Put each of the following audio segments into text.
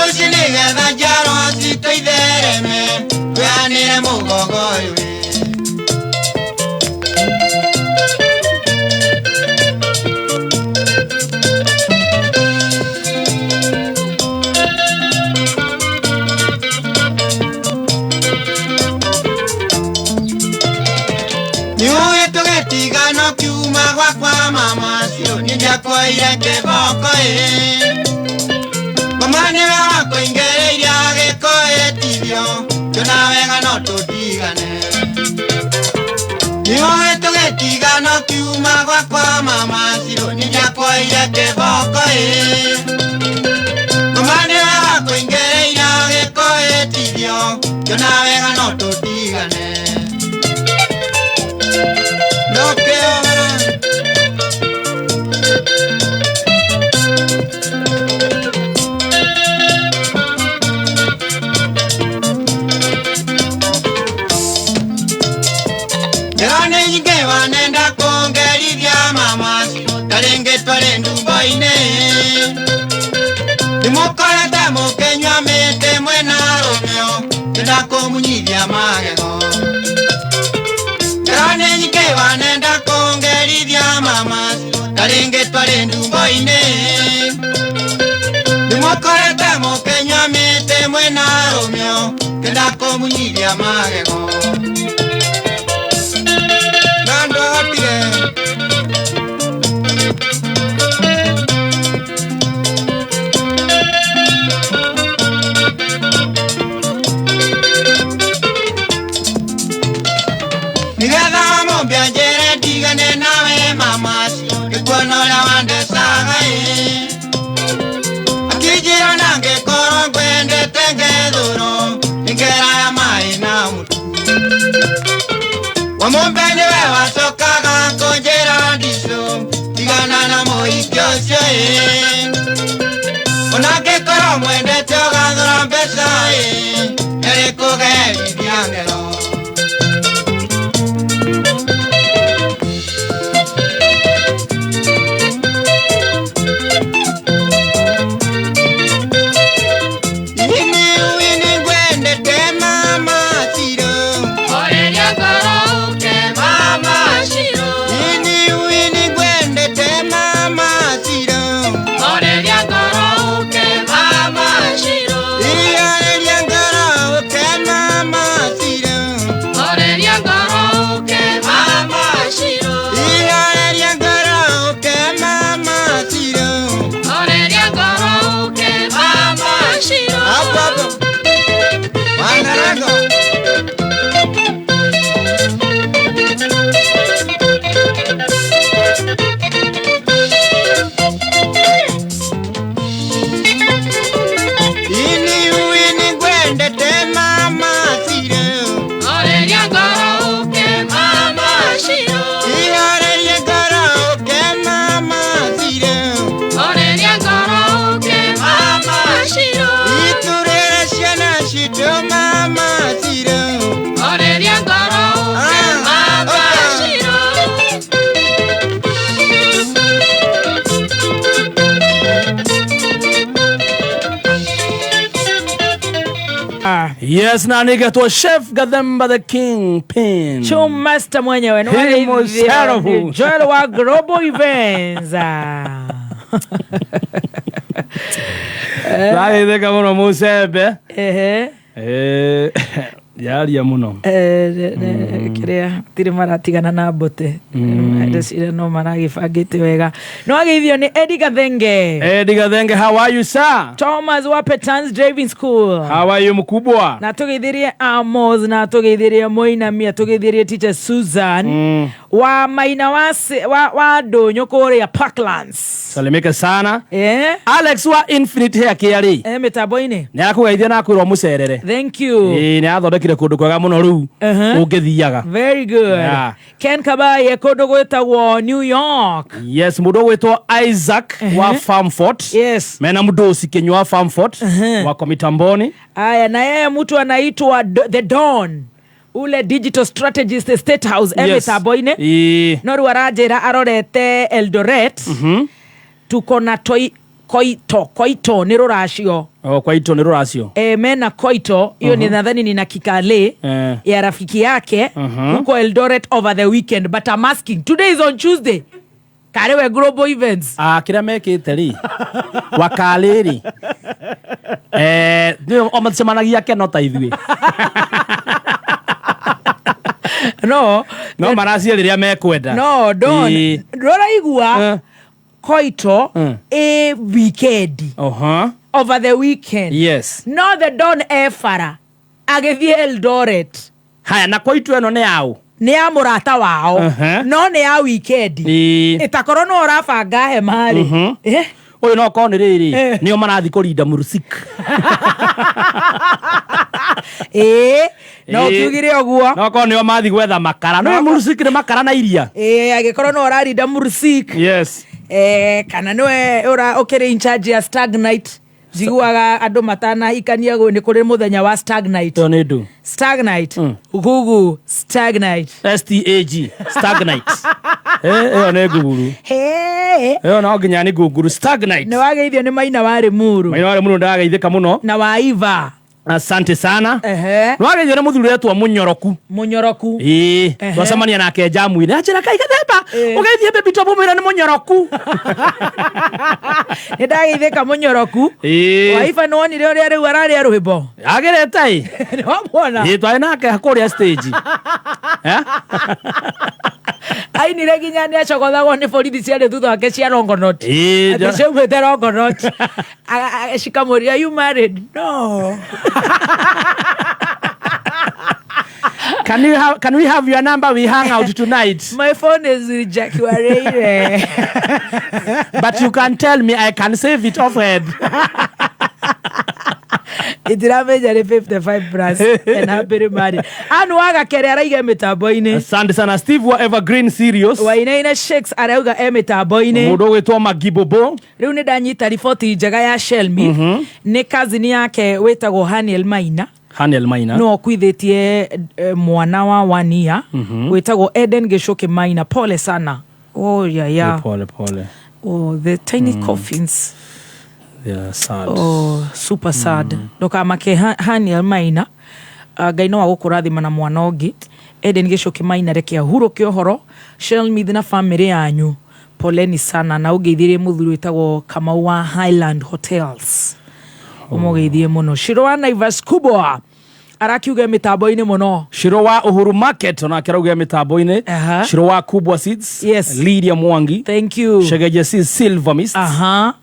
Tũci nĩgetha njiarwa citũ ithereme, twĩanĩre mũgogo ũyũ ĩ. Nĩũĩ tũgĩtigana ũkiuma gwakwa mama cio nĩndiakuoire kĩboko ĩ. Mama nĩwe wakũingĩrĩirie gĩko ĩtithio, kĩona wega no tũtigane. Nĩũĩ tũgĩtigana ũkiuma gwakwa mama cio nĩndiakuoire kĩboko ĩ. Mama nĩwe wakũingĩrĩirie gĩko ĩtithio, kĩona wega no tũtigane. Ndũkĩogera. Ngero nĩ nyingĩ wanenda kũngerithia mama, ta rĩngĩ twarĩ ndumbo-inĩ. Nĩmũkorete mũkĩnyua mĩtĩ mwĩna rũmĩo, ngĩenda kũmunyithia magego. Ngero nĩ nyingĩ wanenda kũngerithia mama, ta rĩngĩ twarĩ ndumbo-inĩ. Nĩmũkorete mũkĩnyua mĩtĩ mwĩna rũmĩo, ngĩenda kũmunyithia magego. Na ndũhotire. Nĩgetha mũmbia njĩre ndigane nawe mama, ngĩkuona ũrĩa wandecaga ĩ. Akĩnjĩra na ngĩkorwo ngwendete ngethũrwo, nĩngeraga maĩ na mũtu. Wamũmbe nĩwe wacokaga kũnjĩra ndicũ, tigana na mũhiki ũcio ĩ. Ona ngĩkorwo mwendete ũgathũra mbeca ĩ, nĩarĩkũgerithia ngero. Ini wini ngwendete mama Ciro. Horeria ngoro ũke mama Ciro. Ini wini ngwendete mama Ciro. Horeria ngoro ũke mama Ciro. Iyareria ngoro ũke mama Ciro. Horeria ngoro ũke mama Ciro. Iyareria ngoro ũke mama Ciro. Horeria ngoro ũke mama Ciro. Hapo hapo. Wanarago. Ini wini ngwendete mama Ciro. Horeria ngoro ũke mama Ciro. Iyareria ngoro ũke mama Ciro. Horeria ngoro ũke mama Ciro. Iturere ciana citũ mama Ciro. Horeria ngoro ũke Ah, mama okay. Ciro. Yes, na nigetwo Chef Gathemba the Kingpin. Master mwenyewe ni Him wale himself. ni Joel wa Global Events. Twageithĩka mũno mũcembe. Ehe. Eh, yaria mũno. Kĩrĩa tirĩ maratigana na mbũtĩ ndeciria no maragĩbangĩte wega no ageithio nĩ Eddie Gathenge. Eddie Gathenge, how are you sir? Thomas wa Petans Driving School. How are you mkubwa? Na tũgeithirie Amos na tũgeithirie Mũinamia tũgeithirie teacher Susan wa Maina wa, wa Ndũnyũ kũrĩa Parklands. Salimika sana. Eh? Alex wa Infinite Hair Care rĩ. Eh, mĩtambo-inĩ. Nĩ akũgeithia na akwĩrwo mũcerere. Thank you. Ĩĩ nĩ athondekire kũndũ kwega mũno rĩu ũngĩthiaga. Very good. Yeah. Ken Kabaye kũndũ gwĩtagwo New York. Yes, mũndũ ũgwĩtwo Isaac wa Farmfort. Yes. Mena mũndũci Kinyua wa Farmfort wako mitamboni. Aya, na yeye mtu anaitwa The Don ule digital strategist State House e mĩtambo-inĩ. Ĩĩ. No rĩu aranjĩra arorete Eldoret. Tuko na toi koito koito nĩ rũracio. O kwaito nĩ rũracio. E, mena koito hiyo ni nadhani ni na kikale Eh. ya rafiki yake huko Eldoret over the weekend, but I'm asking, today is on Tuesday, karewe global events. Ah, kĩrĩa mekĩte rĩ wakalĩ rĩ nĩ o maticemanagia keno ta ithuĩ. No. No maracie rĩrĩa mekwenda. No don Ĩĩ. ndũraigua Eh. koito ĩ weekend, Oho. over the weekend. Yes. No, the don e bara agĩthiĩ Eldoret. Haya, na kwaito ĩno nĩ yaũ? Nĩ ya mũrata wao. No nĩ ya weekend. Ĩĩ. Ĩtakorwo no ũrabanga hema rĩ. Eh? Ũyũ no korwo nĩ rĩrĩ Eh. nĩo marathiĩ kũrinda mũrusik. Ĩĩ, no Ĩĩ. ũkiugire ũguo. No korwo nĩo mathiĩ gwetha makara no mũrusik nĩ makara na iria. Ĩĩ, angĩkorwo no ũrarinda mũrusik. Yes. Eh, kana nĩwe ũkĩrĩ in charge ya stag night. Njiguaga andũ matanahikania nĩ kũrĩ mũthenya wa stag night. Ĩyo nĩ ndũ? Stag night, google stag night. Stag stagnite. Eh, ĩyo nĩ nguguru. Hey. Ĩyo no nginya nĩ ngunguru stagnite. Nĩ wageithio nĩ Maina warĩ muru. Maina warĩ mũno, ndagageithĩka mũno. Na waiva. Asante sana. Ehe. Nĩwageithio nĩ mũthuri wetwo Mũnyoroku. Mũnyoroku. Ĩĩ. Ehe. Twacemania nake njamu-inĩ, anjĩra kai gathemba Ĩĩ. ũgeithie baby to mũmwĩre nĩ mũnyoroku. Nĩ ndageithĩka mũnyoroku. Ĩĩ. Waiva, nĩ wonire ũrĩa rĩu ararĩa rwĩmbo? Agĩrĩte ĩ. Nĩ wamwona? Ĩĩ, twarĩ nake kũrĩa stage. Eh? Ainire nginya nĩ acogothagwo nĩ borithi ciarĩ thutha wake cia Longonot. Ĩĩ. Atĩ ciaumĩte Longonot. Cikamũria, "You married?" "No." Can we have your number? We hang out tonight. "My phone is rejacuareire." But you can tell me, I can save it off head. Itiramenya nĩ 55 plus and happily married. Anu wagakere araiga mĩtambo-inĩ. Asante sana Steve wa Evergreen Serious. Wainaina Shakes arauga e mĩtambo-inĩ. Mũndũ ũgwĩtwo Magibobo. Rĩu nĩ ndanyita riboti njega ya Shelmi, nĩ kazini yake wĩtagwo Haniel Maina. Haniel Maina. No okuithĩtie mwana wa wania wĩtagwo Eden Gĩcũkĩ Maina. Pole sana. Oh, yeah, yeah. Pole pole. Oh, the tiny coffins. They are sad. Oh, super sad. Ndũkamake Haniel Maina. Ngai no agũkũrathima na mwana ũngĩ. Eden Gĩcũkĩ Maina, reke ahurũke ũhoro. Shelmith na famĩlĩ yanyu, poleni sana. Na ũngeithirie mũthuri wĩtagwo Kamau wa Highland Hotels, ũmũgeithie mũno. Shiro wa Naivas Kubwa arakiuga mĩtambo-inĩ mũno. Shiro wa Uhuru Market onake arauga mĩtambo-inĩ. Shiro wa Kubwa Seeds. Yes. Lydia Mwangi. Thank you. Shegeje C Silver Mist.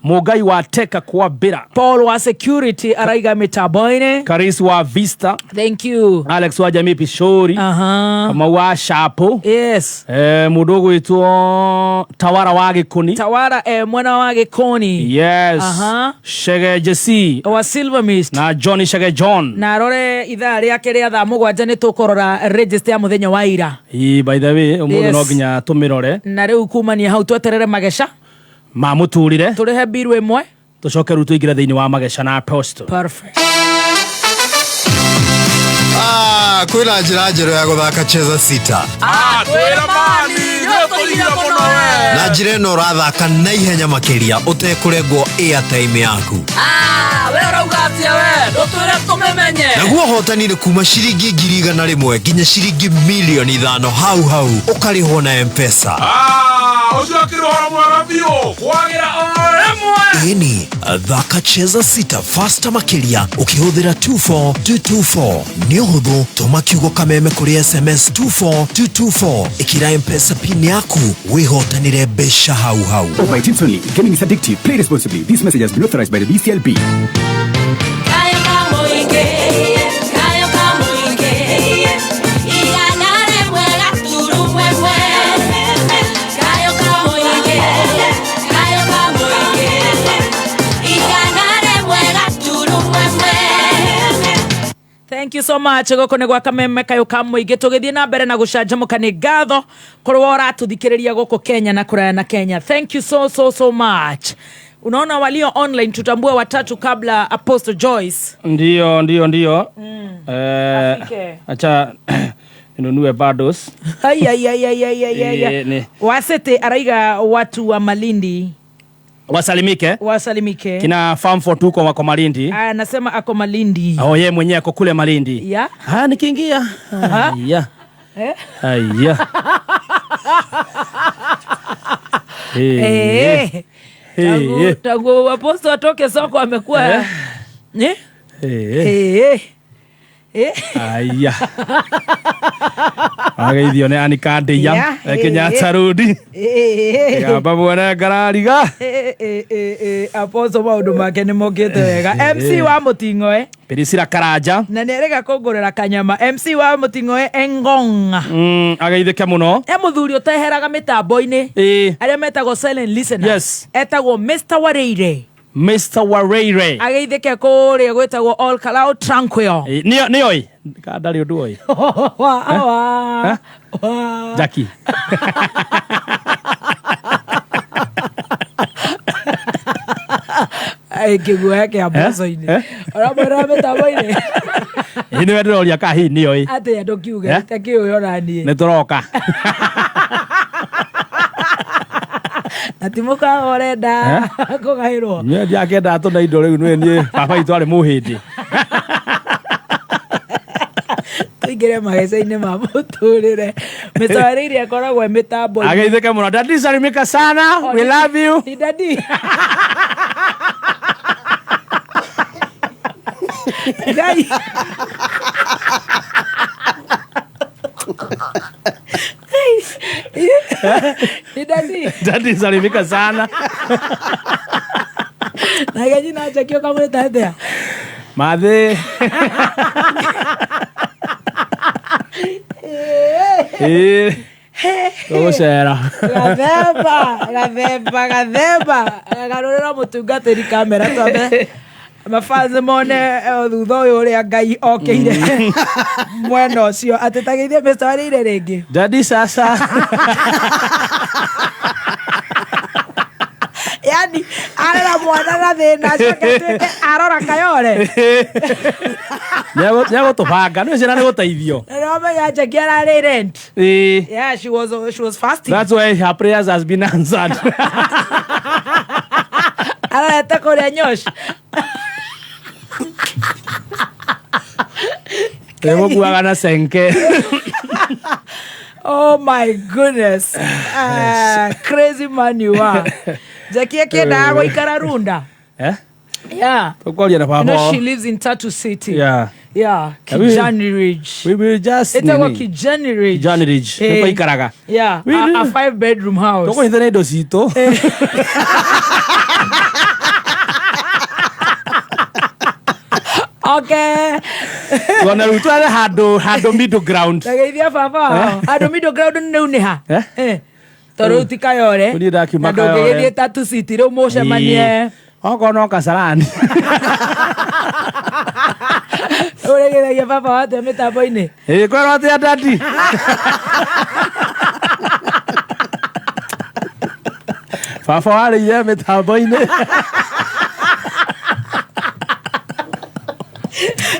Mugai wa Teka kwa Bira. Paul wa security araiga mĩtambo-inĩ. Karis wa Vista. Thank you. Alex wa Jamii Pishori. Kamau wa Shapo. Yes. Eh, mũndũ ũgwĩtwo Tawara wa Gĩkũni. Tawara, mwena wa Gĩkoni. Yes. Shegeje C wa Silver Mist. Na Johnny Shege John. Na arore ithaa rĩake rĩa thaa 7 nĩ tũkũrora register ya mũthenya wa ira. Ii, by the way, ũmũthĩ Yes. no nginya tũmĩrore. Na rĩu kumania hau tweterere mageca Ma mũtũrĩre. Tũrĩhe mbiru ĩmwe. Tũcoke rĩu tũingĩre thĩinĩ wa mageca na Apostle. Perfect. Ah, kwĩna njĩra njerũ ya gũthaka cheza sita. Na njĩra ĩno ũrathaka na ihenya makĩria ũtekũrengwo airtime yaku. We ũrauga atĩa? We ndũtwĩre tũmĩmenye. Naguo ũhotani nĩ kuma ciringi 100,000 nginya ciringi 5,000,000 hau hau ũkarĩhwo na Mpesa. Ũcio akĩrĩ ũhoro mwega biũ kwagĩra o rĩmwe. Ĩni, thaka cheza sita fasta makĩria ũkĩhũthĩra 24224. Nĩ ũhũthũ, tũma kiugo kameme kũrĩ SMS 24224, ĩkĩra Mpesa pin yaku wĩhotanĩre mbeca hau hau. Over 18 only. Gaming is addictive. Play responsibly. This message has been authorized by the BCLB. Kayo kamuinge, kayo kamuinge, 101.1. Kayo kamuinge, kayo kamuinge, 101.1. Thank you so much. Gũkũ nĩ gwa kameme kayũ ka mũingĩ, tũgĩthiĩ na mbere na gũcanjamũka. Nĩ ngatho korwo ũratũthikĩrĩria gũkũ Kenya na kũraya na Kenya. Thank you so so so much. Unaona walio online, tutambue watatu kabla Apostle Joyce Ndio, ndio, ndio. Eh, Afike. acha ninunue bundles. Ai, ai, ai, ai, ai, ai, ai, ai. Ĩĩ, nĩ. Wasete araiga watu wa Malindi. Wasalimike. Wasalimike. Kina Farm for tuko wako Malindi. Anasema ako Malindi. Oh, yeye mwenyewe ako kule Malindi. Yeah. Haya nikiingia. Haya. Eh? Haya. Eh. Tangu, Eh. tangu aposto atoke soko amekuwa eh? Eh. Eh. Eh. Aya. Ageithio nĩ Anika Ndeiya Yeah. Kenyatta Road. Eh. Gamba mwene ngarariga. Eh, eh, eh, eh, aposto maũndũ make nĩ mokĩte wega. MC wa Mũting'oe Priscilla Karanja. na nĩ erĩga kũngũrĩra kanyama. MC wa Mũting'oe Engonga. Ageithĩke mũno. E mũthuri ũteheraga mĩtambo-inĩ Ĩĩ. arĩa metagwo silent listener. Yes. Etagwo Mr. Wareire. Mr. Wareire. Ageithĩke kũrĩa gwĩtagwo All Kalau Tranquil. Ĩĩ, nĩo nĩoĩ. Ka ndarĩ ũndũ oĩ. Wa- wa- Eh? wa. Jackie. Ai, kĩguoya kĩa mboco-inĩ Eh? ũramwĩra mĩtambo-inĩ Ĩĩ nĩwe ndĩroria ka hihi nĩoĩ. atĩa ndũkiuge Eh? ta kĩũĩ ona niĩ Nĩ tũroka. na ti mũkawa ũrenda kũgaĩrwo Niĩ ndiakenda tũ na indo rĩu nĩ niĩ baba witũ arĩ mũhĩndĩ. tũingĩre mageca-inĩ ma mũtũrĩre Mr. Wareire akoragwo e mĩtambo-inĩ Ageithĩke mũno. Daddy salimika sana. We love you. Ni daddy. Ngai. Ni daddy. Daddy salimika sana. Na gajina Jackie ũkamwĩta atĩa? Mathĩ. Ĩĩ. Tũgũcera. Gathemba, gathemba, gathemba. Garũrĩra mũtungatĩri kamera twambe mabanzi mone thutha ũyũ ũrĩa Ngai okĩire mwena ũcio atĩ tageithie Mr. Wareire rĩngĩ. Daddy sasa. Yani arera mwana na thĩna acoke atuĩke arora Kayore. Nĩegũtũbanga. Nĩ ciana nĩ gũteithio. Na nĩwamenya Jackie ararĩ rent. Ĩĩ. Yeah, she was fasting. That's why her prayers has been answered. Arorete kũrĩa Nyosh. Nĩgũkuaga na senke. Oh my goodness. Crazy man you are. Jackie akiendaga gũikara Runda. Eh? Yeah. Tũkwaria na You know baba. she lives in Tatu City. Yeah. Yeah, We- Kijani Ridge. We will just Ĩtagwo nini. Kijani Ridge. Kijani Ridge. Eh. Nĩkuo ikaraga. Yeah, We a will- 5-bedroom house. Tũkũnyitana indo citũ. Okay. Tuone rĩu twethe handũ handũ middle ground. Ndageithia baba wao. Andũ middle ground nĩ nĩ ha? Eh? Eh. Tondũ rĩu ti Kayore. Niĩ ndakiuma Na ndũngĩgĩthiĩ Kayore. Tatu City rĩu mũcemanie. Ĩĩ. Okorwo no Kasarani. Ũrĩgeithagia baba wao atĩa mĩtambo-inĩ? Ĩĩ kwĩrwo atĩa daddy? Baba warĩire mĩtambo-inĩ.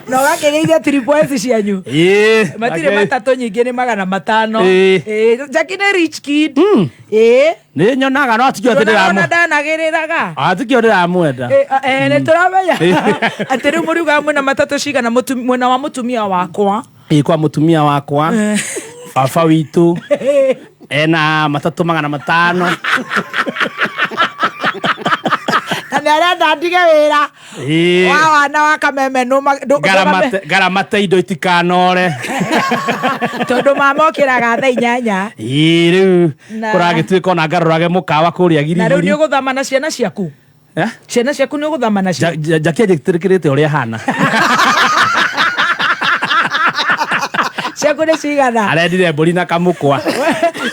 Na ũgakĩgeithia triple S cianyu. Ĩĩ. Matirĩ matatũ nyingĩ nĩ 500. Ĩĩ. Ĩĩ, Jackie nĩ rich kid. Ĩĩ. Nĩ nyonaga no atikio atĩ Ndũnaga ona ndĩramũ. ndanagĩrĩraga. Atikio ndĩramwenda. Nĩ tũramenya atĩ rĩu mũriugaga mwĩna matatũ cigana mwena wa mũtumia wakwa. Ĩĩ kwa mũtumia wakwa. Baba witũ ena matatũ 500. Na nĩ arenda ndige wĩra Ĩĩ. wa wana wa kameme Ngaramate indo itikanore. tondũ mama okĩraga thaa 8. Ĩĩ rĩu Na- kũragĩtuĩka ona ngarorage mũkawa kũrĩa Na rĩu nĩ girigiri. ũgũthama na ciana ciaku. Eh? Ciana ciaku nĩ ũgũthama nacio. Jackie anjĩtĩkĩrĩte ũrĩa ahana. Ciaku nĩ cigana? Arendire mbũri na kamũkwa.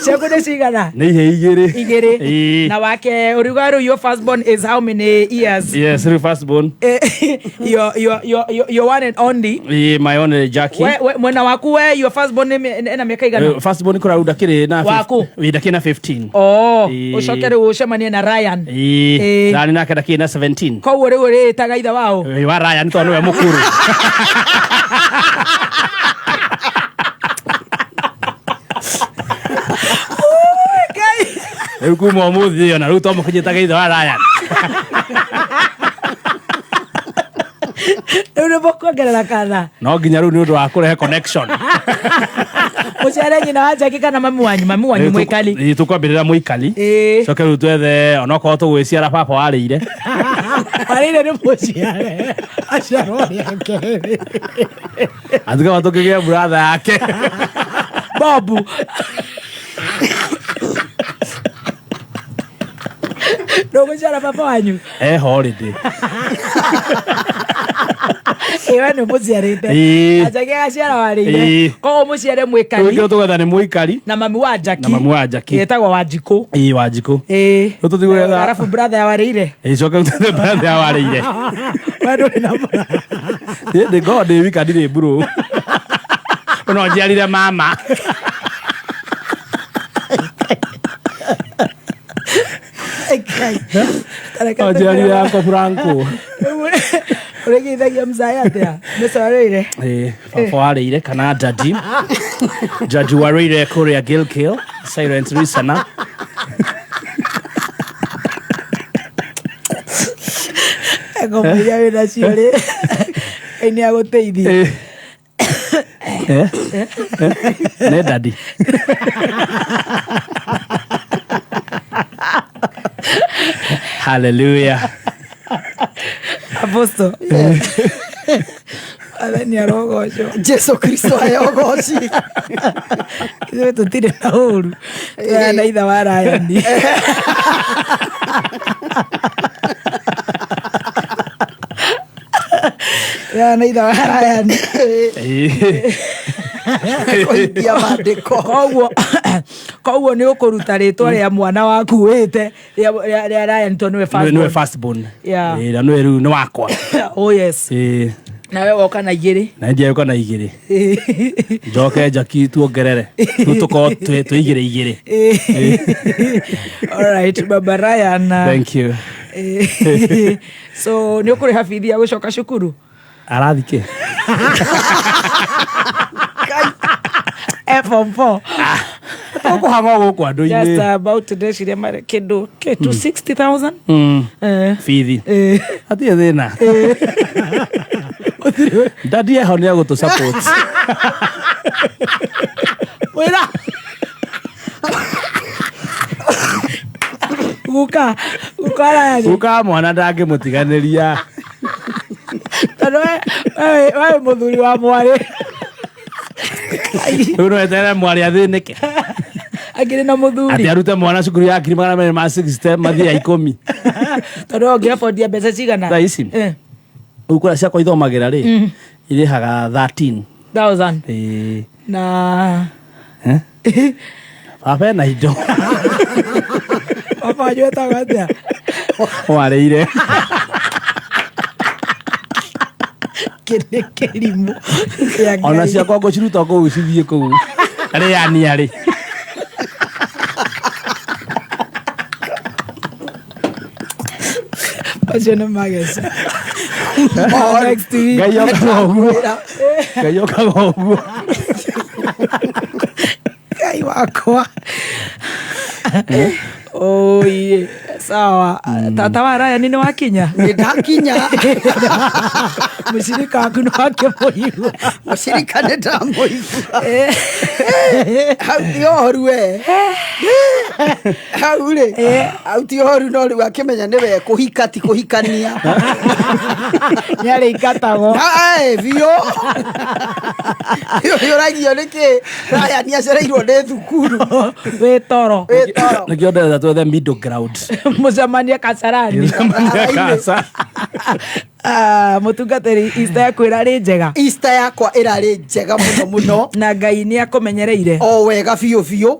Ciaku nĩ cigana? Nĩ ihĩ igĩrĩ. Igĩrĩ. Ĩĩ. Na wake ũriuga rĩu your first born is how many years? Yes, rĩu first born. Your one and only. Ĩĩ, my only Jackie. We, mwena waku we your first born ena mĩaka igana? First born kũrau ndakĩrĩ na Waku? Ĩĩ, ndakĩrĩ na 15. Oh, Ĩĩ. ũcoke rĩu ũcemanie na Ryan. Ĩĩ, Ĩĩ. Ryan nake ndakĩrĩ na 17. Koguo rĩu ũrĩĩtaga ithe wao. Ĩĩ, wa Ryan tondũ nĩwe mũkũrũ. Rĩu kuma ũmũthĩ ona rĩu to mũkĩnjĩtaga ithe wa Ryan. Rĩu nĩ mũkuongerera kana No nginya rĩu nĩ ũndũ wa kũrehe connection. Mũciare nyina wa Jackie kana mami wanyu, mami wanyu mwĩkali. Ĩĩ, tũkwambĩrĩra mũikali. Ĩĩ. Coke rĩu twethe onokorwo tũgwĩciara baba warĩire. Warĩire nĩ mũciare aciarwo rĩa kerĩ. Atigaba tũkĩgĩe brother yake. Bobu. Ndũgũciara baba wanyu. Eh, holiday. Ĩĩ, we nĩ ũmũciarĩte. Ĩĩ. Na Jackie agaciara warĩire. Ĩĩ. Koguo mũciare mwĩkali Rĩu tũgwetha nĩ mũikari na mami wa Jackie. na mami wa Jackie. Ĩtagwo Wanjikũ. Ĩĩ, Wanjikũ. Ĩĩ. Rĩu tũthiĩ gwetha- Arabu brother ya warĩire. Ĩĩ, coke rĩu twethe brother ya warĩire. We ndũrĩ na brother. Ĩĩ, ndĩngorwo ndĩ wika ndirĩ mburu. No njiarire mama. No njiarire Uncle Franco. Ũrĩgĩithagia mzaya atĩa? Mĩcorĩire. Ĩĩ, baba warĩire kana daddy. Jaji warĩire kũrĩa Gilgil, silent listener. Ngombe iria wĩ nacio rĩ. Ngai nĩ agũteithie. Ĩĩ. Eh? Eh? Nĩ daddy. Hallelujah. Apostle. Athani arogocwo. Jesu Kristo ayogoci. Ithuĩ tũtirĩ na ũru. Twĩ na ithe wa Ryan. Twĩ na ithe wa Ryan. Ĩĩ. Kũhingia maandĩko. Koguo nĩ ũkũruta rĩtwa rĩa mwana waku wĩte rĩa Ryan tondũ nĩwe first Nĩwe born. first born. Yeah. Ĩĩ, na nĩwe rĩu nĩ wakwa. Oh yes. Ĩĩ. Nawe woka na igĩrĩ. Na ndiaũka na igĩrĩ. Njoke Jackie tuongerere. Rĩu tũkorwo twĩ igĩrĩ igĩrĩ. All right, Baba Ryan. Thank you. So nĩ ũkũrĩha bithi ya gũcoka cukuru? Arathi kĩ? Eh, form 4. Tũkũhang'o gũkũ andũ-inĩ. Just about ndeciria marĩ kĩndũ kĩ 260,000. Bithi. Hatirĩ thĩna. Daddy eho nĩ egũtũ support. Wĩra. Guka, guka Ryan. Guka wa mwana ndangĩmũtiganĩria. Tondũ we wĩ mũthuri wa mwarĩ. Rĩu no eterere mwarĩ athĩnĩke. Akĩrĩ na mũthuri. Atĩ arute mwana cukuru ya 260,000 mathiĩ ya 10. Tondũ ũngĩ affordia mbeca cigana? Thaa ici? Rĩu kũrĩa ciakwa ithomagĩra rĩ, irĩhaga 13. Thousand. Ĩĩ. Na Baba ena indo. Baba wanyu etagwo atĩa? Warĩire. Kĩrĩ kĩrimũ kĩa Ngai. Ona ciakwa ngũciruta kũu cithiĩ kũu. Rĩania rĩ. Macio nĩ mageca. Next week. Ngai okaga ũguo. Ngai okaga ũguo. Ngai wakwa. Oi, sawa. Tata wa Ryan nĩ wakinya? Nĩ ndakinya. Mũcirika waku nĩ wakĩmũigua. Mũcirika nĩ ndamũigua. Hau ti ũhoru we. Hau rĩ, hau ti ũhoru no rĩu akĩmenya nĩwe kũhika ti kũhikania. Nĩ arĩingatagwo. Biũ. Nĩ ũragio nĩkĩ Ryan acereirwo nĩ thukuru. Wĩ toro. Wĩ toro. Nĩkĩo ndĩrenda twethe middle ground. Mũcemanie Kasarani. Mũcemanie Kasa. Mũtungatĩri, Easter yaku ĩrarĩ njega? Easter yakwa ĩrarĩ njega mũno mũno. Na Ngai nĩ akũmenyereire? O wega biũ biũ.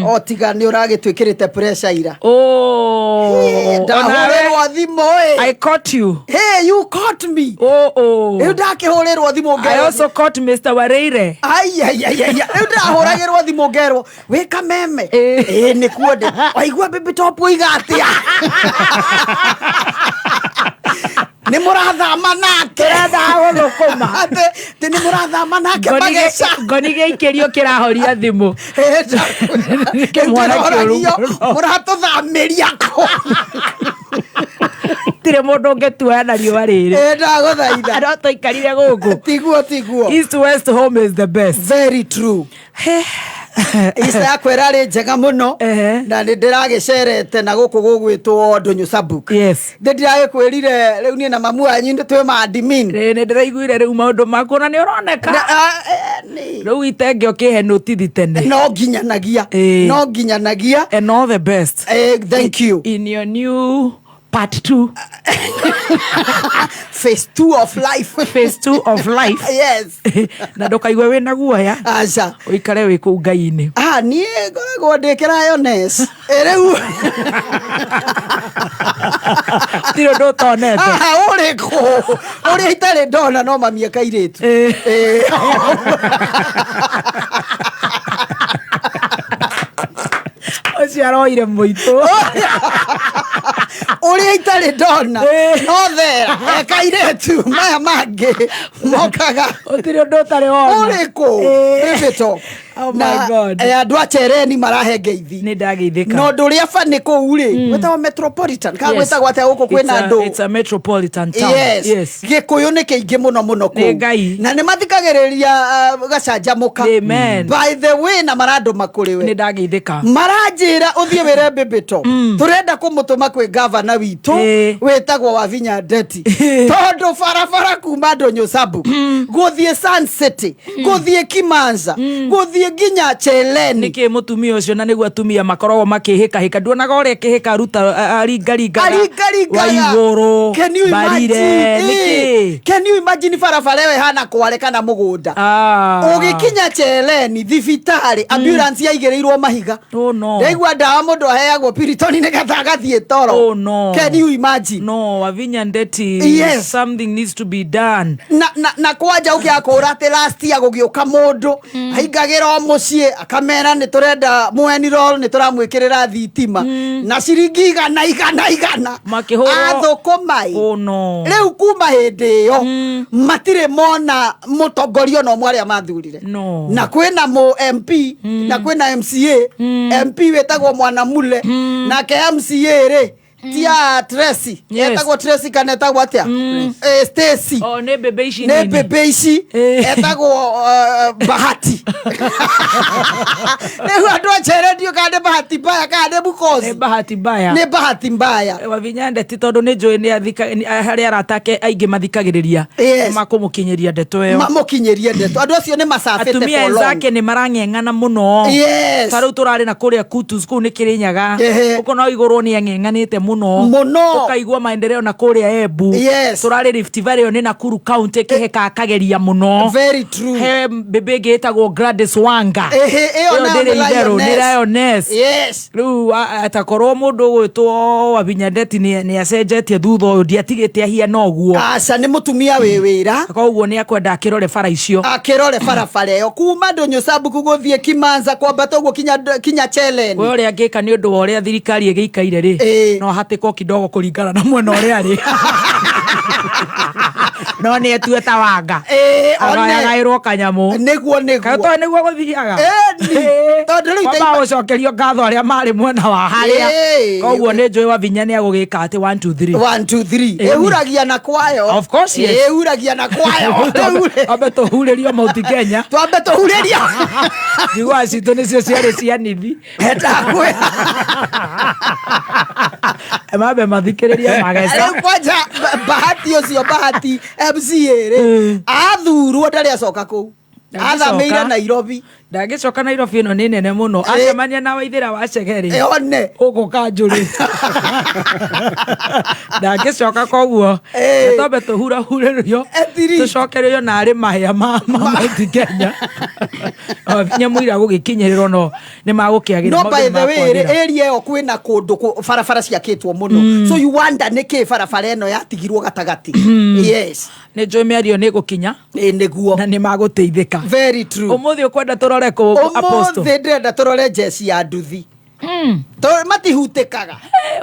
O tiga nĩ ũragĩtwĩkĩrĩte pressure ira. Oh, Ndahũrĩrwo thimũ ĩ. I caught you. Hey, you caught me. Oh, oh. Rĩu ndakĩhũrĩrwo thimũ I ngerwo. also caught Mr. Wareire. Ai ai ai ai. Rĩu ndahũragĩrwo thimũ ngerwo wĩ kameme. Ĩ nĩkuo ndĩ. Waigua baby top oiga atĩa? Nĩ mũrathama nake. Tũrethaga gũthũkũma. Atĩ nĩ mũrathama nake mageca. Ngoni gĩaikĩrio kĩrahoria thimũ. Kĩmwana kĩũru mũno. Mũratũthamĩria kũ? Gũtirĩ mũndũ ũngĩtuoya na riũa rĩrĩ. Ĩ, ndagũthaitha. No tũikarire gũkũ. Tiguo, tiguo. East West home is the best. Very true. Easter yakwa ĩrarĩ njega mũno na nĩ ndĩragĩcerete na gũkũ gũgwĩtwo Ndũnyũ Sabuk. Yes. Ndĩ ndiragĩkwĩrire rĩu niĩ na mamu wanyu nĩ twĩ maadmin. Nĩ ndĩraiguire rĩu maũndũ maku na nĩ ũroneka. Rĩu itenge ũkĩhe notithi tene. No nginyanagia. No nginyanagia. And all the best. Thank you. In your new part 2. Phase 2 of life. Phase 2 of life. Yes. Na ndũkaigue wĩna guoya. Aca. Ũikare wĩ kũu Ngai-inĩ. Ah, niĩ ngoragwo ndĩ kĩrayones. Rĩu. Gũtirĩ ũndũ ũtonete. Ah, ũrĩkũ? Ũrĩa itarĩ ndona no mami akairĩtu. Eh. Ũcio aroire mũitũ. Ũrĩa itarĩ ndona no thera ekairĩtu maya mangĩ mokaga. Gũtirĩ ũndũ ũtarĩ wona. Ũrĩkũ? Bĩbĩto. Oh my Na, God. andũ a Chereni marahe ngeithi. Nĩ ndageithĩka. Na ũndũ ũrĩa bani kũu rĩ, gwĩtagwo metropolitan. Kana Yes. gwĩtagwo atĩa gũkũ kwĩna andũ? It's a metropolitan town. Yes. Yes. Gĩkũyũ nĩ kĩingĩ mũno mũno Nĩ Ngai. kũu. Na nĩ mathikagĩrĩria gacanjamũka. Amen. By the way na marandũma kũrĩ we. Nĩ ndageithĩka. Maranjĩra ũthiĩ wĩre Mbĩmbĩto. Tũrenda kũmũtũma kwĩ gavana witũ wĩtagwo Wavinya Ndeti. Tondũ barabara kuma Ndũnyũ Sabuk gũthiĩ Sun City, gũthiĩ Kimanza, gũthiĩ nginya Cheleni. Nĩkĩ mũtumia ũcio na nĩguo atumia makoragwo makĩhĩkahĩka nduonaga ũrĩa kĩhĩka aruta aringaringaga Aringaringaga. wa igũrũ Can you barire imagine? nĩkĩ Eh, Can you imagine barabara ĩyo ĩhana kware kana mũgũnda? Ũgĩkinya Cheleni thibitarĩ ambulance yaigĩrĩirwo mahiga. Oh no. Ndaigua ndawa mũndũ aheagwo piritoni nĩgetha agathiĩ toro. Oh no. Can you imagine? No, Wavinya Ndeti. Yes. Something needs to be done. Na kwanja ũkĩakũra atĩ last year gũgĩũka mũndũ aingagĩra o mũciĩ akamera nĩ tũrenda mwenirol nĩ tũramwĩkĩrĩra thitima na ciringi igana igana igana Makĩhũrwo. athũkũma ĩ. Oh no. Rĩu kuma hĩndĩ ĩyo matirĩ mona mũtongoria ona ũmwe arĩa mathurire. No. Na kwĩna mũ MP na kwĩna MCA. MP wĩtagwo Mwanamule nake MCA rĩ tia Tracy. Yes. Etagwo Tracy kana etagwo atĩa? Stacy. Oh, nĩ mbembe ici Nĩ nini. mbembe ici etagwo Bahati. Rĩu andũ a Cherendio kana nĩ Bahati mbaya kana nĩ Mukosi. Nĩ Bahati mbaya. Nĩ Bahati mbaya. Wavinya Ndeti tondũ nĩ njũĩ nĩ harĩ arata ake aingĩ mathikagĩrĩria. Yes. Makũmũkinyĩria ndeto ĩyo. Mamũkinyĩrie ndeto. Andũ acio nĩ macabĩte Atumia for long. enzake nĩ marang'eng'ana mũno. Yes. Ta rĩu tũrarĩ na kũrĩa Kutus kũu nĩ Kĩrĩnyaga. Ehe. Ũkona igũrũ nĩ ang'eng'anĩte mũno. Mũno. Ũkaigua maendeleo na kũrĩa Embu. Yes. Tũrarĩ Rift Valley ĩyo nĩ Nakuru County kĩhĩka akageria mũno. Very true. He mbĩmbĩ ĩngĩ ĩtagwo Gladys Wanga. Ehe, ĩyo nayo ndĩrĩ nĩ itherũ, nĩ Lioness. Lioness. Yes. Rĩu atakorwo mũndũ ũgwĩtwo Wavinya Ndeti nĩ acenjetie thutha ũyũ ndiatigĩte ahiana ũguo. Aca nĩ mũtumia wĩ wĩra. Koguo nĩ akwenda akĩrore bara icio. Akĩrore barabara ĩyo kuma Ndũnyũ Sabuk gũthiĩ Kimanza kwambata ũguo kinya Cheleni. We ũrĩa angĩka nĩ ũndũ wa ũrĩa thirikari ĩgĩikaire rĩ no ahatĩkwo kidogo kũringana na mwena ũrĩa arĩ. No nĩ etue ta Wanga. One. Agayagaĩrwo kanyamũ. Nĩguo, nĩguo. Kaĩ ũtoĩ nĩguo gũthiaga? Ĩni. Tondũ rĩu Kwamba gũcokerio ngatho arĩa marĩ mwena wa harĩa. Ĩĩ. Koguo nĩ njũĩ Wavinya nĩ agũgĩka atĩ 1 2 3. 1 2 3. Ĩni. Ĩhuragia na kwayo. Of course, yes. Ĩhuragia na kwayo. Rĩu rĩ. Twambe tũhurĩrio Mount Kenya. Twambe tũhurĩrio. Njigua citũ nĩcio ciarĩ cia nithi. Ndakwĩra. Mambe mathikĩrĩrie mageca. Rĩu kwanja Bahati ũcio Bahati MCA rĩ athurwo ndarĩ acoka kũu. Athamĩire Nairobi. Ndangĩcoka Nairobi ĩno nĩ nene mũno. Acemania na Waithĩra wa Chege rĩ. One. Gũkũ kanjũrĩ. Ndangĩcoka koguo. Twambe tũhurahurĩrio. Tũcokererio narĩ mahĩa ma Mount Kenya. Wavinya mũira gũgĩkinyĩrĩrwo no nĩ magũkĩagĩra. No maũndũ by nĩ the way rĩ makwagĩra. area ĩyo kwĩna kũndũ barabara ciakĩtwo mũno. So you wonder nĩkĩ barabara ĩno yatigirwo gatagatĩ. Yes. Nĩ njũĩ mĩario nĩ ĩgũkinya. Nĩguo. Na nĩ magũteithĩka. Very true. Ũmũthĩ ũkwenda tũrore kũ Apostle? Ũmũthĩ ndĩrenda tũrore njeci ya nduthi. Matihutĩkaga.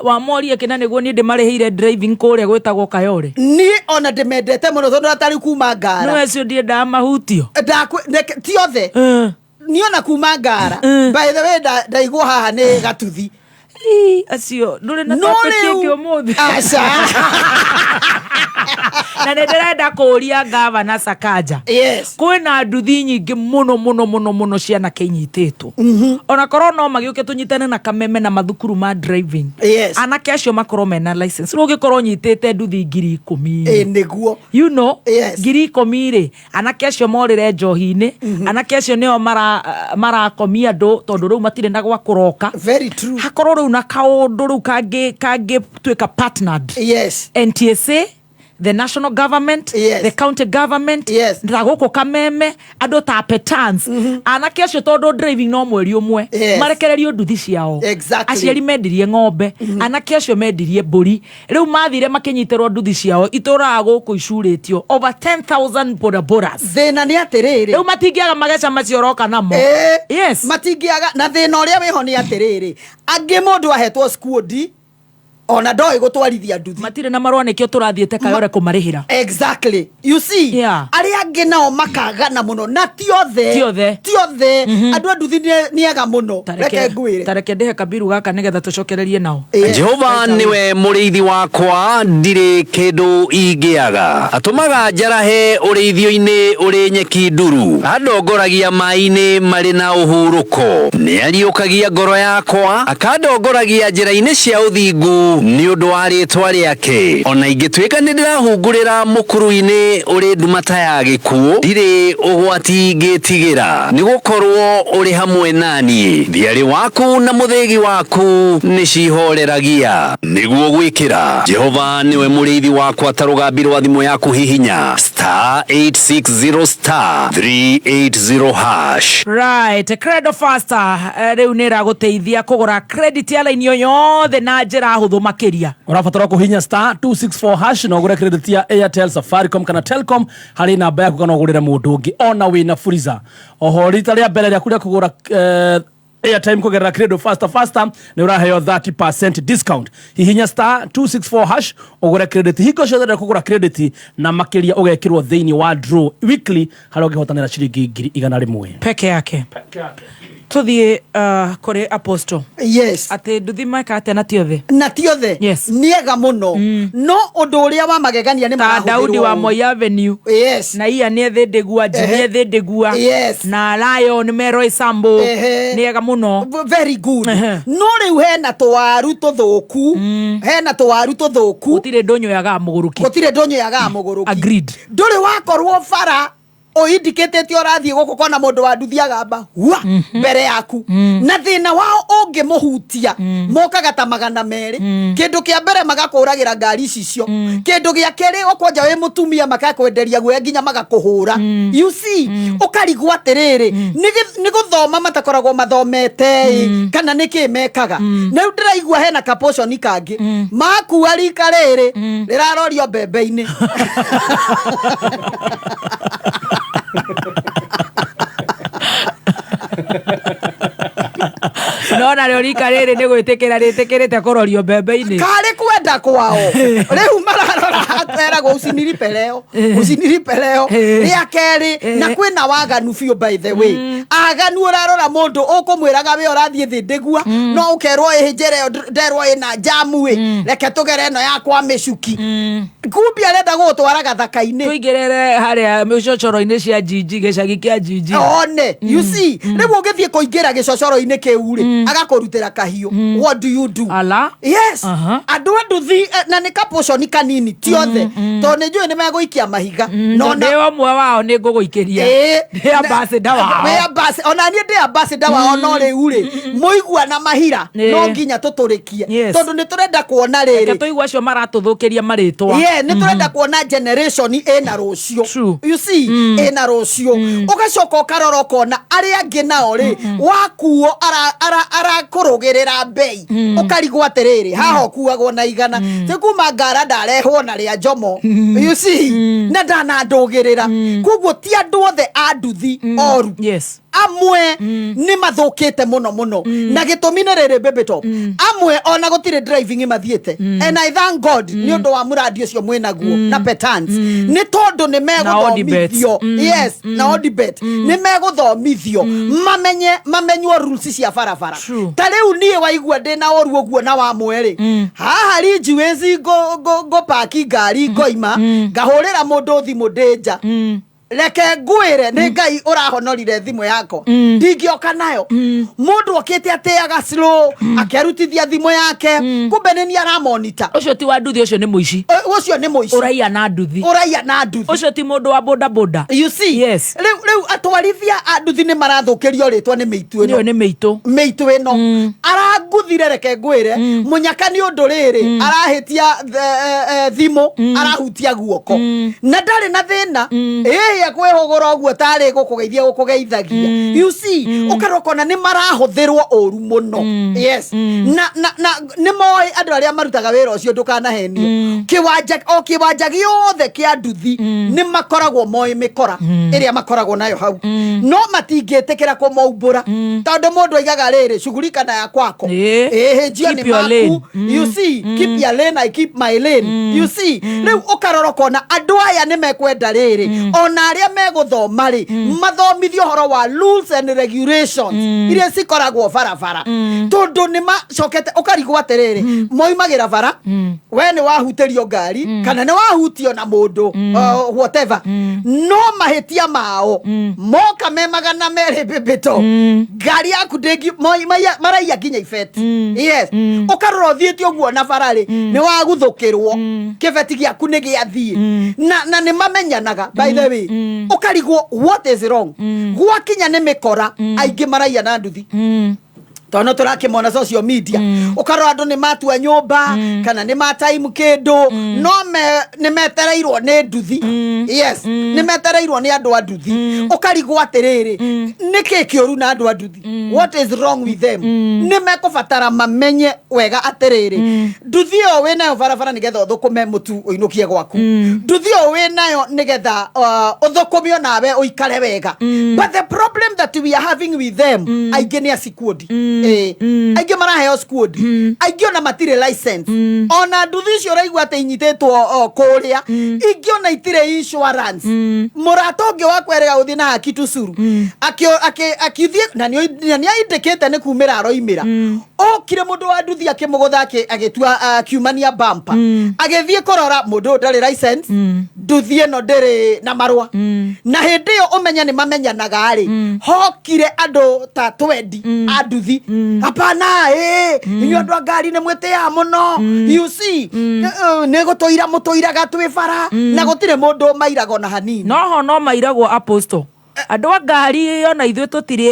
Wamorie kĩna nĩguo niĩ ndĩmarĩhĩire driving kũrĩa gwĩtagwo Kayore. Niĩ ona ndĩmendete mũno tondũ atarĩ kuma ngara. No acio ndiendaga mahutio. Ti othe. Niĩ ona kuma ngara. By the way ndaigwo haha nĩ gatuthi. Ii, acio ndũrĩ na No topic rĩu- ĩngĩ ũmũthĩ. Aca. Na nĩ ndĩrenda kũũria gavana Sakaja. Yes. Kwĩna nduthi nyingĩ mũno mũno mũno mũno cianake inyitĩtwo. Ona korwo no magĩũke tũnyitane na kameme na mathukuru ma driving. Yes. Anake acio makorwo mena license. Rĩu ũngĩkorwo ũnyitĩte nduthi 10,000. Ĩ nĩguo. You know, Yes. 10,000 rĩ, anake acio morĩre njohi-inĩ, anake acio nĩo marakomia andũ tondũ rĩu matirĩ na gwa kũroka. Very true. Hakorwo rĩu na kaũndũ rĩu kangĩtuĩka partnered. Yes. NTSA, the national government, Yes. the county government, Yes. na gũkũ kameme andũ ta petans, anake acio tondũ driving no mweri ũmwe, Yes. marekererio nduthi ciao. Exactly. Aciari mendirie ng'ombe, anake acio mendirie mbũri, rĩu mathire makĩnyitĩrwo nduthi ciao itũraga gũkũ icurĩtio over 10,000 bodabodas. Thĩna nĩ atĩrĩrĩ, Rĩu matingĩaga mageca macio ũroka namo. Ĩĩ. Yes. Matingĩaga na thĩna ũrĩa wĩho nĩ atĩrĩrĩ, angĩ mũndũ ahetwo skuodi ona ndoĩ gũtwarithia nduthi. Matirĩ na marũa nĩkĩo tũrathiĩte Kayore kũmarĩhĩra. Exactly. You see, Yeah. arĩa angĩ nao makagana mũno na ti othe. Ti othe. Ti othe. Andũ a nduthi nĩ ega mũno. Reke ngwĩre. Tareke ndĩhe kabiru gaka nĩgetha tũcokererie nao. Yes. Jehova niwe mũrĩithi wakwa, ndirĩ kĩndũ ingĩaga. Atũmaga njarahe ũrĩithio-inĩ ũrĩ nyeki nduru, andongoragia maĩ-inĩ marĩ na ũhurũko. Nĩariũkagia ngoro yakwa, akandongoragia njĩra-inĩ cia ũthingu nĩ ũndũ wa rĩĩtwa rĩake. Ona ingĩtuĩka nĩ ndĩrahungurĩra mũkuru-inĩ ũrĩ nduma ta ya gĩkuũ, ndirĩ ũgwati ingĩtigĩra, nĩgũkorwo ũrĩ hamwe naniĩ. Thiarĩ waku na mũthĩgi waku nĩcihoreragia. Nĩguo gwĩkĩra Jehova nĩwe mũrĩithi wakwa ta rũgambi rwa thimũ yaku hihinya star 860 star 380 hash. Right, Credo Faster rĩu nĩ ĩragũteithia kũgũra credit ya line o yothe na njĩra hũthũ makĩria. Ũrabatara kũhihinya star 264 hash na ũgũre credit ya Airtel, Safaricom kana Telcom harĩ namba yaku kana ũgũrĩre mũndũ ũngĩ ona wĩna Fuliza. Oho rita rĩa mbere rĩaku rĩa kũgũra airtime kũgerera Credo Faster Faster nĩ ũraheo 30% discount. Hihinya star 264 hash ũgũre credit hingo ciothe rĩrĩa kũgũra credit na makĩria ũgekĩrwo thĩinĩ wa draw weekly harĩa ũngĩhotanĩra ciringi 100,000. Peke yake. Tũthiĩ kũrĩ Apostle. Yes. Atĩ nduthi meka atĩa na ti othe? Na ti othe. Yes. Nĩ ega mũno. No ũndũ ũrĩa wa magegania nĩ Ta Daudi wa marahũthĩrwo Moi Avenue. Yes. Na iya nĩ ethĩndĩgua, Jimmy Ehe. ethĩndĩgua. Yes. Na Lion Meroy Sambo. Ehe. Nĩ ega mũno. Very good. Ehe. No rĩu hena tũwaru tũthũku. Hena tũwaru tũthũku. Gũtirĩ ndũnyũ yagaga mũgũrũki. Gũtirĩ ndũnyũ yagaga mũgũrũki. Agreed. Ndũrĩ wakorwo bara ũindikĩtĩte ũrathiĩ gũkũ kona mũndũ wa nduthi agamba hua mbere yaku. Na thĩna wao ũngĩmũhutia mokaga ta 200. Kĩndũ kĩa mbere magakũragĩra ngari ici icio. Kĩndũ gĩa kerĩ ũkwanja wĩ mũtumia makakwenderia guoya nginya magakũhũra. You see, ũkarigwo atĩrĩrĩ, nĩ gũthoma matakoragwo mathomete ĩ, kana nĩ kĩ mekaga. Na rĩu ndĩraigua hena kaposhoni kangĩ makua rika rĩrĩ rĩrarorio mbembe-inĩ. No narĩo rika rĩrĩ nĩ gwĩtĩkĩra rĩtĩkĩrĩte kũrorio mbembe-inĩ. Karĩ kwenda kwao. Rĩu mararora eragwo usinilipe leo, usinilipe leo. Rĩa kerĩ, na kwĩna waganu biũ by the way. Aganu ũrarora mũndũ ũkũmwĩraga we ũrathiĩ thĩ ndĩgua, no ũkerwo ĩ njĩra ĩyo nderwo ĩna njamu ĩ, reke tũgere ĩno ya kwa mĩcuki. Kumbi arenda gũgũtwara gathaka-inĩ. Tũingĩrĩre harĩa mĩcocoro-inĩ cia Njinji, gĩcagi kĩa Njinji. One, you see, rĩu ũngĩthiĩ kũingĩra gĩcocoro-inĩ kĩu rĩ, agakũrutĩra kahiũ. What do you do? Ala. Yes. Aha. Andũ a nduthi na nĩ kaposhoni kanini ti othe tondũ nĩ njũĩ nĩ megũikia mahiga. No na Ndĩ ũmwe wao nĩ ngũgũikĩria. Ĩĩ. Ndĩ ambassador wao. Wĩ ambassador, ona niĩ ndĩ ambassador wao no rĩu rĩ, mũigua na mahira Ĩĩ. no nginya tũtũrĩkie. Yes. Tondũ nĩ tũrenda kuona rĩrĩ. Reke tũigue acio maratũthũkĩria marĩtwa. Yeah, nĩ tũrenda kuona generation ĩna rũciũ. True. You see, ĩna rũciũ. Ũgacoka ũkarora ũkona arĩa angĩ nao rĩ, wakuo arakũrũgĩrĩra mbei. Ũkarigwo atĩrĩrĩ, haha ũkuagwo na 100. Ti kuma ngara ndarehwo na rĩa njomo. You see, na ndanandũgĩrĩra. Koguo ti andũ othe a nduthi oru. Yes. Amwe nĩ mathũkĩte mũno mũno, na gĩtũmi nĩ rĩrĩ, Baby Top, amwe ona gũtirĩ driving mathiĩte, and I thank God nĩ ũndũ wa mũrandi ũcio mwĩnaguo na Petans, nĩ tondũ nĩ Na Odibet. megũthomithio. Yes, na Odibet nĩ megũthomithio, mamenye, mamenywo rules cia barabara. Ta rĩu niĩ waigua ndĩna ũru ũguo na wa mwerĩ haha Ridgeways, ngũpaki ngari, ngoima, ngahũrĩra mũndũ thimũ ndĩ nja. Reke ngwĩre, nĩ Ngai ũrahonorire thimũ yakwa, ndingĩoka nayo. Mũndũ okĩte atĩaga slow, akĩarutithia thimũ yake, kumbe nĩ niĩ aramonita. Ũcio ti wa nduthi, ũcio nĩ mũici. Ũcio nĩ mũici. Ũraiya na nduthi. Ũraiya na nduthi. Ũcio ti mũndũ wa boda boda. You see? Yes. Rĩu atwarithia a nduthi nĩ marathũkĩrio rĩtwa nĩ mĩitũ ĩno. Nĩyo nĩ mĩitũ. Mĩitũ ĩno aranguthire, reke ngwĩre, mũnyaka, nĩ ũndũ rĩrĩ arahĩtia thimũ, arahutia guoko na ndarĩ na thĩna ĩĩ kwĩhũgũra ũguo tarĩ gũkũgeithia gũkũgeithagia. You see, ũkarora ũkona nĩ marahũthĩrwo ũru mũno. Yes, na nĩ moĩ andũ arĩa marutaga wĩra ũcio, ndũkanahenio, kĩwanja o kĩwanja gĩothe kĩa nduthi nĩ makoragwo moĩ mĩkora ĩrĩa makoragwo nayo hau, no matingĩtĩkĩra kũmaumbũra tondũ mũndũ aigaga rĩrĩ, shughulika na ya kwako. Ĩhĩ njio Keep nĩ your lane. maku. You see, keep your lane, I keep my lane. You see, rĩu ũkarora ũkona andũ aya nĩ mekwenda rĩrĩ, ona arĩa megũthoma rĩ, mathomithio ũhoro wa rules and regulations iria cikoragwo barabara, tondũ nĩ macokete ũkarigwo atĩrĩrĩ, moimagĩra bara, we nĩ wahutĩrio ngari kana nĩ wahutio na mũndũ, whatever, no mahĩtia mao moka me 200, bĩbĩto ngari yaku ndĩngi maraiya nginya ibeti. Yes, ũkarora ũthiĩte ũguo na bara rĩ, nĩ waguthũkĩrwo, kĩbeti gĩaku nĩ gĩathiĩ, na nĩ mamenyanaga, by the way. Ũkarigwo what is wrong. Gwakinya nĩ mĩkora, aingĩ maraiya na nduthi, tondũ no tũrakĩmona social media, ũkarora andũ nĩ matua nyũmba kana nĩ mataimu kĩndũ, no nĩ metereirwo nĩ nduthi. Yes, nĩ metereirwo nĩ andũ a nduthi. Ũkarigwo atĩrĩrĩ, nĩ kĩ kĩũru na andũ a nduthi? What is wrong with them? Nĩ mekũbatara mamenye wega atĩrĩrĩ, nduthi ĩyo wĩ nayo barabara nĩgetha ũthũkũme mũtu ũinũkie gwaku, nduthi ĩyo wĩ nayo nĩgetha ũthũkũme onawe ũikare wega. But the problem that we are having with them, aingĩ nĩ acikundi. Aingĩ maraheo squad, aingĩ ona matirĩ license. Ona nduthi icio ũraigua atĩ inyitĩtwo kũrĩa, ingĩ ona itirĩ insurance. Mũrata ũngĩ wakwa erĩga gũthiĩ na haki tucuru, akĩthiĩ na nĩ aindĩkĩte nĩ kumĩra aroimĩra, okire mũndũ wa nduthi akĩmũgũtha, agĩtua akiumania bumper. Agĩthiĩ kũrora mũndũ ũyũ ndarĩ license, nduthi ĩno ndĩrĩ na marũa, na hĩndĩ ĩyo ũmenye nĩ mamenyanaga rĩ, hokire andũ ta 20 a nduthi. Hapana, ĩ inyuĩ andũ a ngari nĩ mwĩtĩaga mũno. You see, nĩ gũtũira mũtũiraga twĩ bara, na gũtirĩ mũndũ mairaga ona hanini. Noho no mairagwo, apostle, andũ a ngari ona ithuĩ tũtirĩ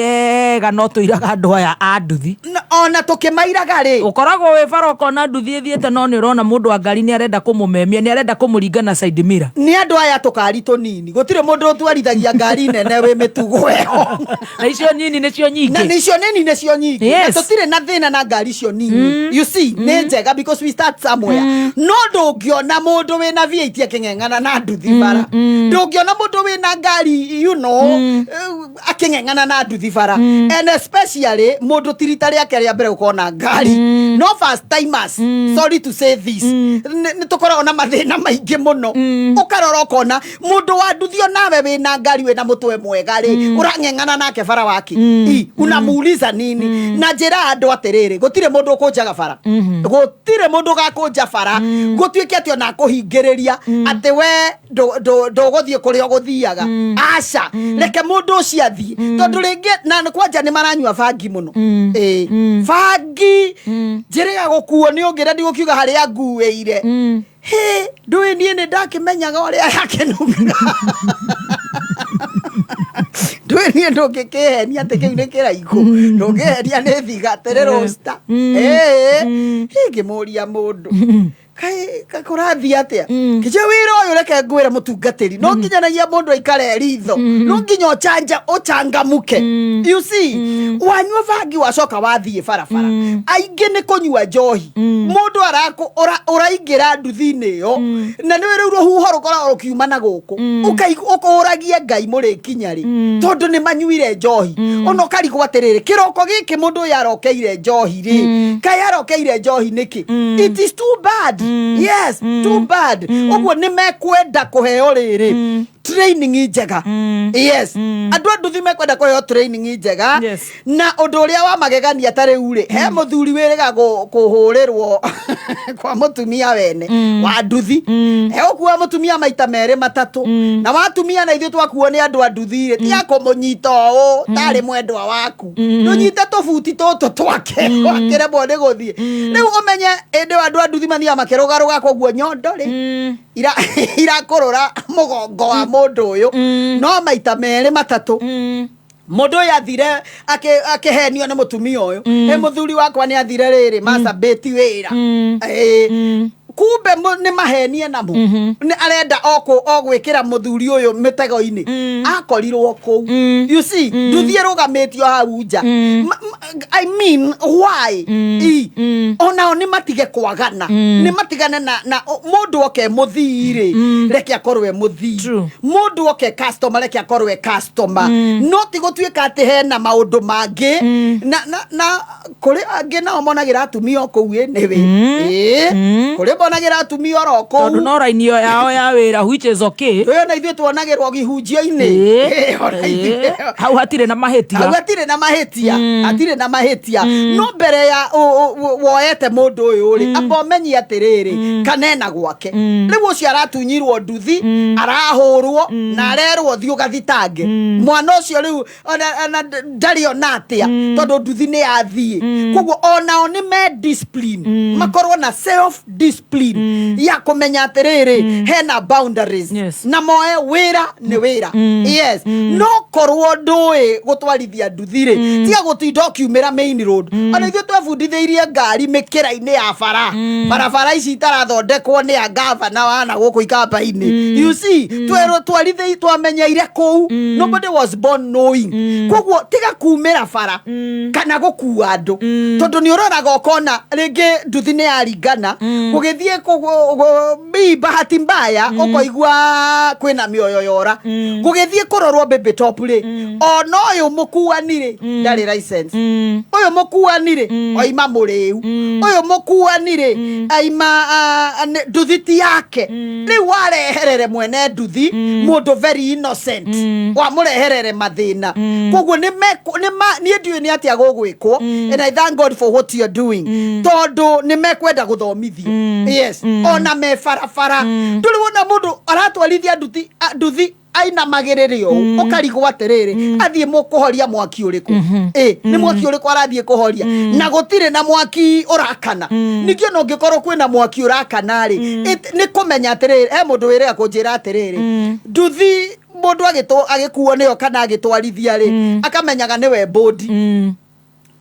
ega, no tũiraga andũ aya a nduthi. Ona tũkĩmairaga rĩ, ũkoragwo wĩ bara ũkona nduthi ĩthiĩte, no nĩ ũrona mũndũ wa ngari nĩ arenda kũmũmemia, nĩ arenda kũmũringa na side mirror. Nĩ andũ aya tũkari tũnini, gũtirĩ mũndũ ũtwarithagia ngari nene wĩ mĩtugo ĩyo. Na icio nini nĩcio nyingĩ. Na nĩcio nini nĩcio nyingĩ. Na tũtirĩ na thĩna na ngari icio nini, you see, nĩ njega because we start somewhere. No ndũngĩona mũndũ wĩna V8 akĩng'eng'ana na nduthi bara, ndũngĩona mũndũ wĩna ngari akĩng'eng'ana na nduthi bara, and especially mũndũ ti rita rĩake rĩa mbere gũkorwo na ngari. No first timers, sorry to say this, nĩ tũkoragwo na mathĩna maingĩ mũno. Ũkarora ũkona mũndũ wa nduthi, onawe wĩna ngari, wĩna mũtwe mwega rĩ, ũrang'eng'ana nake bara waki I, unamuuliza nini? Na njĩra andũ atĩrĩrĩ, gũtirĩ mũndũ ũkũnjaga bara, gũtirĩ mũndũ ũgakũnja bara gũtuĩke atĩ ona akũhingĩrĩria atĩ we ndũgũthiĩ kũrĩa ũgũthiaga. Aca, reke mũndũ ũcio athiĩ, tondũ rĩngĩ na kwanja nĩ maranyua bangi mũno. Ĩĩ, bangi njĩrĩga gũkuo nĩ ũngĩ, na ndigũkiuga harĩa nguĩire. Hĩ, ndũĩ niĩ nĩ ndakĩmenyaga ũrĩa yakenungaga. Ndũĩ niĩ ndũngĩkĩhenia atĩ kĩu nĩ kĩraikũ, ndũngĩhenia nĩ thiga atĩrĩ rosta. Ĩĩ, ngĩmũria mũndũ. Kaĩ kũrathiĩ atĩa? Kĩnjĩ wĩra ũyũ, reke ngwĩre mũtungatĩri, no nginyanagia mũndũ aikare ritho, no nginya ũchanja ũchangamuke. You see, wanyua bangi wacoka wathiĩ barabara, aingĩ nĩ kũnyua njohi, mũndũ ũraingĩra nduthi-inĩ ĩyo na nĩ rĩu rũhuho rũkoragwo rũkiuma na gũkũ, ũkũragia Ngai mũrĩkinya rĩ, tondũ nĩ manyuire njohi. Ona ũkarigwo atĩrĩrĩ, kĩroko gĩkĩ mũndũ ũyũ arokeire njohi rĩ, kaĩ arokeire njohi nĩkĩ? It is too bad. Yes, too bad. Ũguo nĩ mekwenda kũheo rĩrĩ training njega. Yes, andũ a nduthi mekwenda kũheo training njega. Na ũndũ ũrĩa wa magegania, ta rĩu rĩ, he mũthuri wĩrĩga kũhũrĩrwo kwa mũtumia wene wa nduthi, he ũkua mũtumia maita merĩ matatũ, na watumia na ithuĩ twakuo nĩ andũ a nduthi rĩ, tiga kũmũnyita ũũ tarĩ mwendwa waku, ndũnyite tũbuti tũtũ twake wakĩremwo nĩ gũthiĩ. Rĩu ũmenye ĩndĩ ĩyo andũ a nduthi mathiaga makĩrũgarũga, koguo nyondo rĩ irakũrũra mũgongo wa mũndũ ũyũ. No maita merĩ matatũ mũndũ ũyũ athire akĩhenio nĩ mũtumia ũyũ, ĩ mũthuri wakwa nĩ athire rĩrĩ masturbate wĩra. Ĩ, kumbe nĩ mahenie namo, nĩ arenda o gwĩkĩra mũthuri ũyũ mĩtego-inĩ, akorirwo kũu. You see, nduthi ĩrũgamĩtio hau nja. I mean, why? I onao nĩ matige kwagana, nĩ matigane na mũndũ oke mũthii rĩ, reke akorwo e mũthii. Mũndũ oke customer, reke akorwo e customer. No ti gũtuĩka atĩ hena maũndũ mangĩ na kũrĩ angĩ nao monagĩra atumia o kũu. Anyway, ĩĩ, kũrĩ monagĩra atumia oro kũu. Tondũ no raini ĩyo yao ya wĩra, which is okay. Ũyũ na ithuĩ tuonagĩrwo gĩhunjio-inĩ. Ĩĩ, ona Hau hatirĩ na mahĩtia. Hau hatirĩ na mahĩtia, hatirĩ na mahĩtia. No mbere ya woete mũndũ ũyũ rĩ, amba ũmenye atĩrĩrĩ, kanena gwake rĩu ũcio aratunyirwo nduthi, arahũrwo na arerwo thiĩ ũgathitange mwana ũcio. Rĩu ona ndarĩ ona atĩa, tondũ nduthi nĩ yathiĩ. Koguo onao nĩ me discipline, makorwo na self discipline ya kũmenya atĩrĩrĩ, hena boundaries. Na moe wĩra nĩ wĩra. Yes, no korwo ndũĩ gũtwarithia nduthi rĩ, tiga gũtinda ũkiumĩra main road. Ona ithuĩ twebundithĩirie ngari mĩkĩra-inĩ ya bara, barabara ici itarathondekwo nĩ a gavana wana gũkũ ikamba-inĩ. You see, twerwo twarithĩ twamenyeire kũu. Nobody was born knowing. Koguo tiga kumĩra bara kana gũkua andũ, tondũ nĩ ũroraga ũkona rĩngĩ nduthi nĩ yaringana gũgĩthiĩ bahati mbaya, ũkoigua kwĩna mĩoyo yora gũgĩthiĩ kũrorwo. Baby Top rĩ, ona ũyũ mũkuani rĩ, ndarĩ license. Ũyũ mũkuani rĩ, oima mũrĩu. Ũyũ mũkuani rĩ, aima nduthi ti yake. Rĩu wareherere mwene nduthi mũndũ very innocent, wamũreherere mathĩna. Koguo niĩ ndiũĩ nĩ atĩa gũgwĩkwo, and I thank God for what you are doing, tondũ nĩ mekwenda gũthomithio. Yes, ona me barabara, ndũrĩ wona mũndũ aratwarithia nduthi ainamagĩrĩre ũũ, ũkarigwo atĩrĩrĩ, athiĩ mũkũhoria mwaki ũrĩkũ? Ĩ nĩ mwaki ũrĩkũ arathiĩ kũhoria na gũtirĩ na mwaki ũrakana? Ningĩ ona ũngĩkorwo kwĩna mwaki ũrakana rĩ, nĩ kũmenya atĩrĩrĩ, he mũndũ wĩrĩga kũnjĩra atĩrĩrĩ, nduthi mũndũ agĩkuo nĩyo kana agĩtwarithia rĩ, akamenyaga nĩwe bũndi,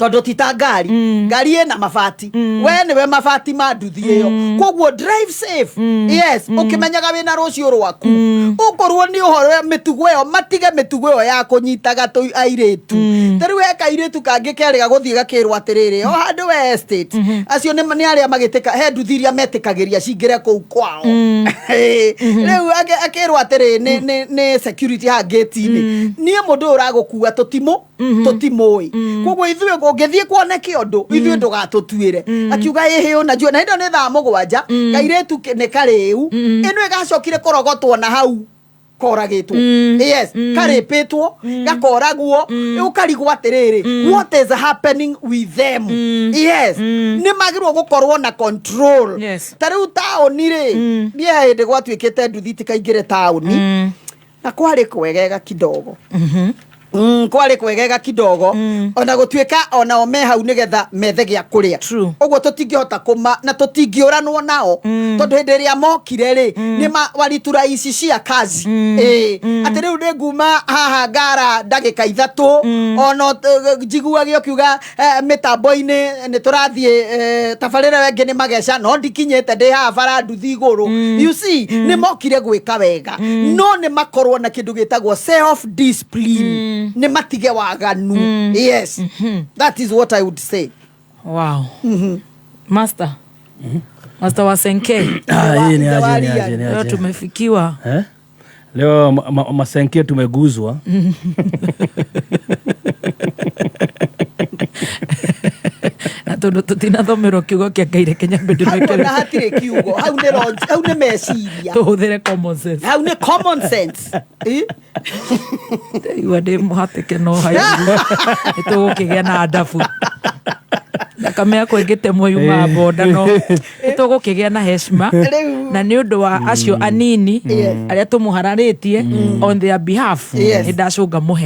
tondũ ti ta ngari. Ngari ĩna mabati, we nĩwe mabati ma nduthi ĩyo. Koguo drive safe. Yes, ũkĩmenyaga wĩna rũciũ rwaku, ũkorwo nĩ ũhoro mĩtugo ĩyo, matige mĩtugo ĩyo ya kũnyitaga tũ airĩtu. Ta rĩu he kairĩtu kangĩ kerĩga gũthiĩ gakĩrwo atĩrĩrĩ, o handũ we estate acio nĩ arĩa magĩtĩka, he nduthi iria metĩkagĩria cingĩre kũu kwao. Rĩu akĩrwo atĩrĩ, nĩ security haha gate-inĩ, niĩ mũndũ ũyũ ũragũkua tũtimũĩ, koguo ithuĩ ũngĩthiĩ kuoneke ũndũ ithuĩ ndũgatũtuĩre. Akiuga ĩhĩ, ũnajua na hĩndĩ ĩyo nĩ thaa 7, kairĩtu nĩ karĩu ĩno ĩgacokire kũrogotwo na hau koragĩtwo. Yes, karĩpĩtwo gakoragwo. Ũkarigwo atĩrĩrĩ, what is happening with them? Yes, nĩ magĩrwo gũkorwo na control. Ta rĩu taũni rĩ, niĩ hĩndĩ gwatuĩkĩte nduthi tikaingĩre taũni na kwarĩ kwegega kidogo. Kwarĩ kwegega kidogo, ona gũtuĩka onao me hau nĩgetha methe gĩa kũrĩa. Ũguo tũtingĩhota kũma na tũtingĩũranwo nao, tondũ hĩndĩ ĩrĩa mokire rĩ, nĩ waliturahisishia kazi. Ĩĩ, atĩ rĩu nĩ nguma haha ngara ndagĩka 3, ona njiguage ũkiuga mĩtambo-inĩ nĩ tũrathiĩ tabarĩra ĩngĩ nĩ mageca, no ndikinyĩte, ndĩ haha bara nduthi igũrũ. You see, nĩ mokire gwĩka wega, no nĩ makorwo na kĩndũ gĩtagwo self discipline, nĩ matige waganu. Yes, that is what I would say. Wow. Master. Master wa Senke. Ah, hii ni aje, ni aje, ni Leo aje. tumefikiwa. Eh? Leo masenke tumeguzwa. Na tondu tutinathomerwo kiugo kia Ngai, reke nyambe Hau ona ndĩmekĩre. hatirĩ kiugo hau, nĩ hau nĩ meciria. Tũhũthĩre common sense. Hau nĩ common sense. Eh? Igua ndĩ mũhatĩke, no hau nĩ tũgũkĩgĩa na ndabu, thakame yakwa ĩngĩtemwo yumaga bonda, no nĩ tũgũkĩgĩa na heshima Rĩu- na nĩ ũndũ wa acio anini arĩa tũmũhararĩtie on their behalf, nĩ ndacũnga mũhera.